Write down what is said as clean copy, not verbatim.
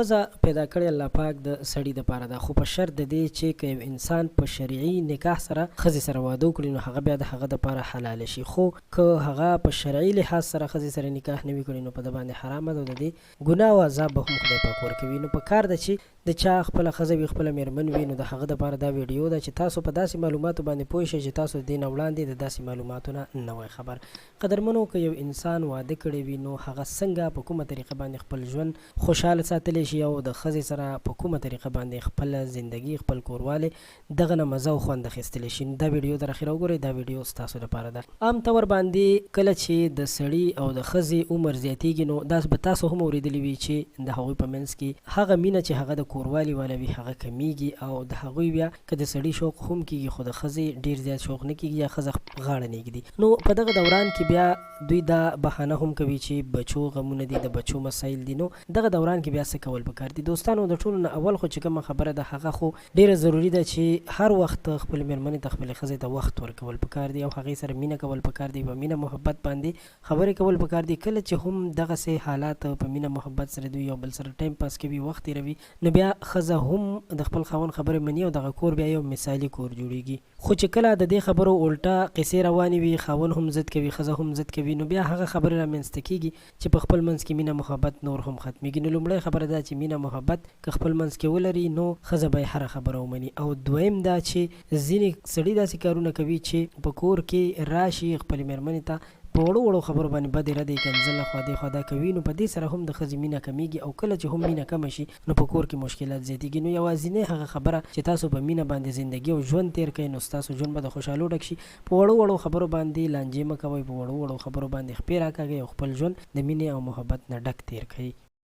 ښځه پیدا کړې الله پاک د سړي د پاره ده خو په شرط د دې چې که یو انسان په شرعي نکاح سره ښځې سره واده وکړي نو هغه بیا د هغه د پاره حلاله شي خو که هغه په شرعي لحاظ سره ښځې سره نکاح نه وي کړې نو په ده باندې حرامه ده او د دې ګناه او عذاب به هم خدای پاک ورکوي. نو په کار ده چې د چا خپله ښځه وي خپله مېرمن وي نو د هغه د پاره دا ویډیو ده چې تاسو په داسې معلوماتو باندې پوه شئ چې تاسو د دې نه وړاندې د داسې معلوماتو نه نه وئ خبر. قدرمنو که یو انسان واده کړی وي نو هغه څنګه په کومه طریقه باندې خپل ژوند خوشحاله ساتلی شي او د ښځې سره په کومه طریقه باندې خپله زندګي خپل کوروالی دغه نه مزه او خوند اخیستلی شي نو دا ویډیو تر اخره وګورئ دا ویډیو ستاسو لپاره ده. عام طور باندې کله چې د سړي او د ښځې عمر زیاتیږي نو دا به تاسو هم اوریدلي وي چې د هغوی په منځ کې هغه مینه چې هغه د کوروالي واله وي هغه کمیږي او د هغوی بیا که د سړي شوق هم کیږي خو د ښځې ډیر زیات شوق نه کیږي یا ښځه غاړه نه ږدي نو په دغه دوران کې بیا دوی دا بهانه هم کوي چې بچو غمونه دي د بچو مسایل دي نو دغه دوران کې بیا څه کول پکار دي دوستانو د ټولو نه اول خو چې کومه خبره ده هغه خو ډیره ضروري ده چې هر وخت خپلې میرمنې ته خپلې ښځې ته وخت ورکول پکار دي او هغې سره مینه کول پکار دي په مینه محبت باندې خبرې کول پکار دي کله چې هم دغسې حالات په مینه محبت سره دوی یو بل سره ټایم پاس کوي وخت تیروي نو بیا ښځه هم د خپل خاوند خبرې مني او دغه کور بیا یو مثالي کور جوړیږي. خو چې کله د دې خبرو الټه قصې روانې وي، خاوند هم ضد کوي، ښځه هم ضد کوي، نو بیا هغه خبرې رامنځته کېږي چې په خپل منځ کې مینه محبت نور هم ختمېږي. نو لومړی خبره دا چې مینه محبت که خپل منځ کې ولري نو ښځه به یې هره خبره ومني او دویم دا چې ځینې سړي داسې کارونه کوي چې په کور کې راشي خپلې مېرمنې ته په وړو وړو خبرو باندې بدې ردې، کنځل اخوا دېخوا دا کوي نو په دې سره هم د ښځې مینه کمېږي او کله چې هم مینه کمه شي نو په کور کې مشکلات زیاتېږي نو یوازینۍ هغه خبره چې تاسو په مینه باندې زندګي او ژوند تېر کړئ نو ستاسو ژوند به د خوشحالو ډک شي په وړو وړو خبرو باندې لانجې مه کوئ په وړو وړو خبرو باندې خپې راکاږئ او خپل ژوند د مینې او محبت نه ډک تېر کړئ.